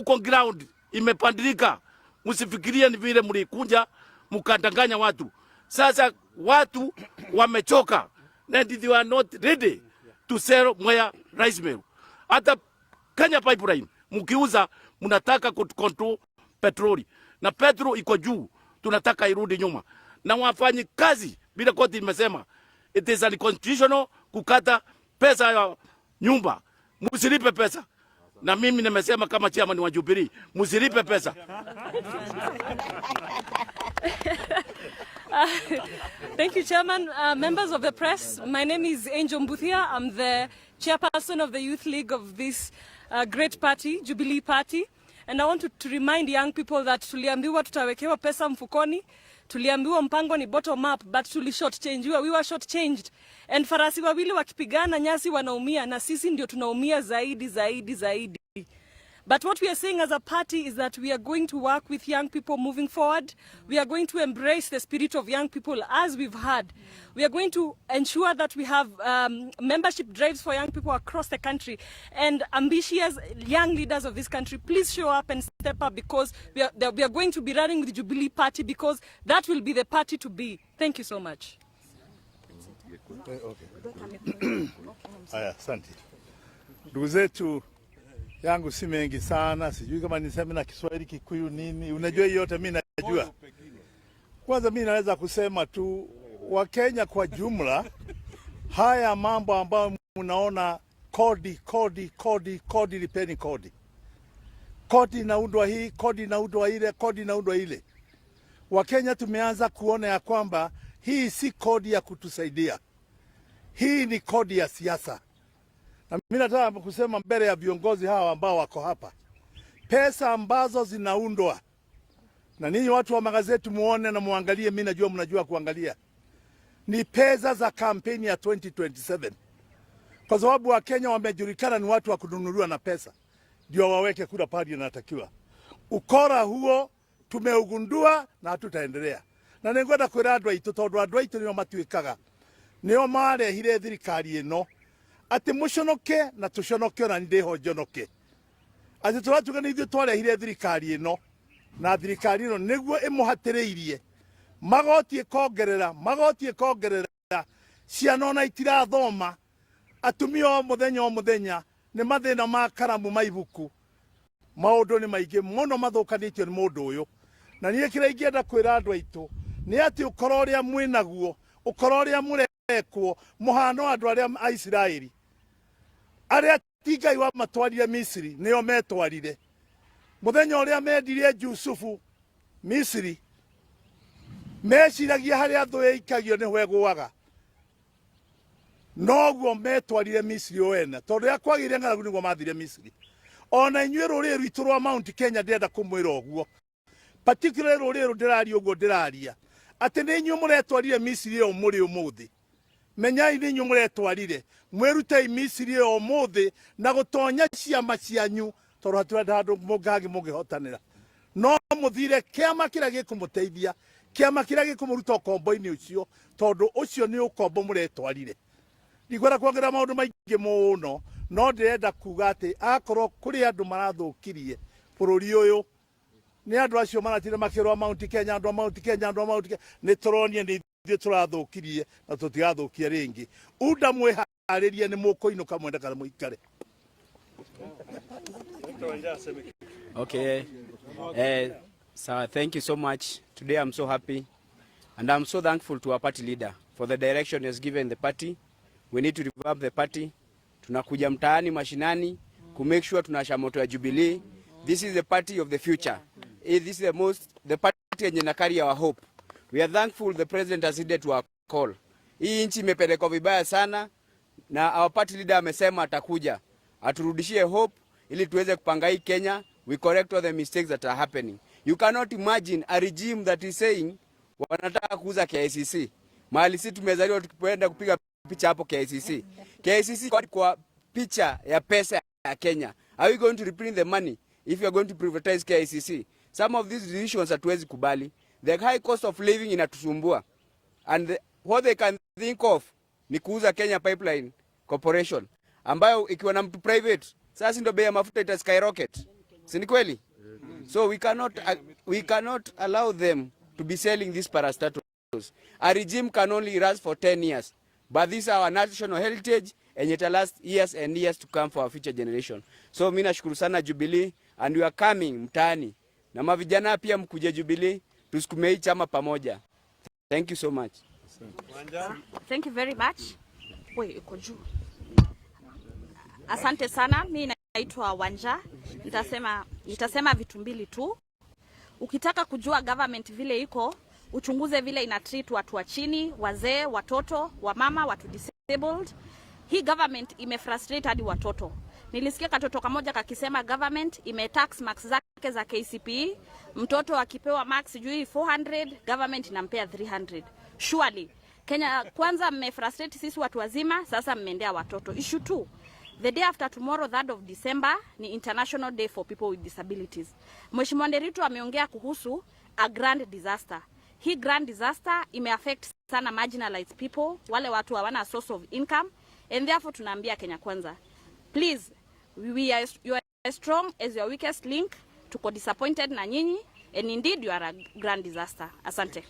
Huko ground imebadilika. Msifikirie ni vile mlikuja mkadanganya watu. Sasa watu wamechoka and they are not ready to sell Mwea Rice Mill. Hata Kenya Pipeline mkiuza, mnataka control petroli na petrol iko juu, tunataka irudi nyuma. Na wafanyi kazi bila koti imesema it is unconstitutional kukata pesa ya nyumba, msilipe pesa. Na mimi nimesema kama chairman wa Jubilee, msilipe pesa. Thank you, Chairman. Members of the press, my name is Angel Mbuthia. I'm the chairperson of the Youth League of this great party, Jubilee Party. And I want to remind young people that tuliambiwa tutawekewa pesa mfukoni, tuliambiwa mpango ni bottom up, but tuli short change, we were short changed. And farasi wawili wakipigana nyasi wanaumia, na sisi ndio tunaumia zaidi zaidi zaidi. But what we are saying as a party is that we are going to work with young people moving forward. We are going to embrace the spirit of young people as we've had. We are going to ensure that we have membership drives for young people across the country. And ambitious young leaders of this country, please show up and step up, because we are going to be running with the Jubilee Party, because that will be the party to be. Thank you so much. Okay. Haya, asante. Ndugu zetu, yangu si mengi sana, sijui kama niseme na Kiswahili, Kikuyu, nini. Unajua hiyo yote mimi najua. Kwanza mimi naweza kusema tu Wakenya kwa jumla, haya mambo ambayo mnaona kodi, kodi, kodi, kodi, lipeni kodi, kodi inaundwa hii, kodi inaundwa ile, kodi inaundwa ile. Wakenya tumeanza kuona ya kwamba hii si kodi ya kutusaidia, hii ni kodi ya siasa. Na mimi nataka kusema mbele ya viongozi hawa ambao wako hapa, pesa ambazo zinaundwa na ninyi watu wa magazeti muone na muangalie, mimi najua mnajua kuangalia, ni pesa za kampeni ya 2027 kwa sababu Wakenya wamejulikana ni watu wa kununuliwa na pesa, ndio waweke kura pale inatakiwa. Ukora huo tumeugundua na hatutaendelea na nĩngwenda kwĩra andũ aitũ tondũ andũ aitũ nĩo matuĩkaga nĩo marehire thirikari ĩno atĩ mũconoke na tũconoke ona ndĩho njonoke atĩ tũratuga nĩ ithuĩ twarehire thirikari ĩno na thirikari ĩno nĩguo ĩmũhatĩrĩirie magoti ĩkongerera magoti ĩkongerera ciana ona itirathoma atumia o mũthenya o mũthenya nĩ mathĩna ma karamu ma ibuku maũndũ nĩ maingĩ mũno mathũkanĩtio nĩ mũndũ ũyũ na niĩ kĩrĩa ingĩenda kwĩra andũ aitũ nĩ atĩ ũkora ũrĩa mwĩnaguo ũkora ũrĩa mũrekwo mũhano andũ arĩa a Isiraeli arĩa ti Ngai wamatwarire Misiri nĩo metwarire mũthenya ũrĩa mendirie Jusufu Misiri meciragia harĩa thũ ĩikagio nĩho ĩgũaga noguo metwarire Misiri o ene tondũ rĩrĩa kwagĩire ng'aragu nĩguo mathire Misiri ona inyuĩ rũrĩrĩ rwitũ rwa Mount Kenya ndĩrenda kũmwĩra ũguo particularly rũrĩrĩ rũrũ ndĩraria ũguo ndĩraria atĩ nĩ inyuĩ mũretwarire Misiri ĩyo mũrĩ ũmũthĩ menyai nĩ inyuĩ mũretwarire mwĩrutei Misiri ĩyo ũmũthĩ na gũtonya ciama cianyu tondũ hatirĩ handũ mũngĩ mũngĩhotanĩra no mũthire kĩama kĩrĩa gĩkũmũteithia kĩama kĩrĩa gĩkũmũruta ũkombo-inĩ ũcio tondũ ũcio nĩ ũkombo mũretwarire ndikwenda kuongerera maũndũ maingĩ mũno no ndĩrenda kuga atĩ akorwo kũrĩ andũ marathũkirie bũrũri ũyũ nĩ andũ acio maratinda makĩrwo Mount Kenya andũ a Mount Kenya andũ a Mount Kenya nĩ tũronie nĩ ithuĩ tũrathũkirie na tũtigathũkia rĩngĩ unda mwĩharĩrie nĩ mũkũinũka mwende kana mũikare. Okay. So thank you so much. Today I'm so happy and I'm so thankful to our party leader for the direction he has given the party. We need to revamp the party. Tunakuja mtaani mashinani ku make sure tunawasha moto ya Jubilee. This is the party of the future. This is the party yenye na carry our hope. We are thankful the president has heeded to our call. Hii nchi imepelekwa vibaya sana na our party leader amesema atakuja aturudishie hope ili tuweze kupanga hii Kenya. We correct all the mistakes that are happening. You cannot imagine a regime that is saying wanataka kuuza KICC. Mahali sisi tumezaliwa tukienda kupiga picha hapo KICC. KICC kwa picha ya pesa ya Kenya. Are we going to reprint the money if you are going to privatize KICC? Some of these decisions hatuwezi kubali. The high cost of living inatusumbua. And what they can think of ni kuuza Kenya Pipeline Corporation ambayo ikiwa na mtu private, sasa ndio bei ya mafuta ita skyrocket. Si ni kweli? So we cannot allow them to be selling these parastatals. A regime can only last for 10 years. But this is our national heritage and it will last years and years to come for our future generation. So mimi nashukuru sana Jubilee and we are coming mtaani. Na mavijana pia mkuje Jubilee, tusukume hii chama pamoja. Thank you so much. Thank you very much. Wait, iko juu. Asante sana. Mi naitwa Wanja. Nitasema vitu mbili tu. Ukitaka kujua government vile iko, uchunguze vile ina treat watu wa chini, wazee, watoto, wamama, watu disabled. Hii government imefrustrate hadi watoto. Nilisikia katoto kamoja kakisema government imetax marks zake za KCPE. Mtoto akipewa marks sijui 400, government inampea 300. Surely Kenya Kwanza mmefrustrate sisi watu wazima, sasa mmeendea watoto. Issue 2. The day after tomorrow, 3rd of December, ni International Day for People with Disabilities. Mheshimiwa Nderitu ameongea kuhusu a grand disaster. Hii grand disaster imeaffect sana marginalized people, wale watu hawana source of income, and therefore tunaambia Kenya Kwanza, please, you are as strong as your weakest link. Tuko disappointed na nyinyi and indeed you are a grand disaster. Asante.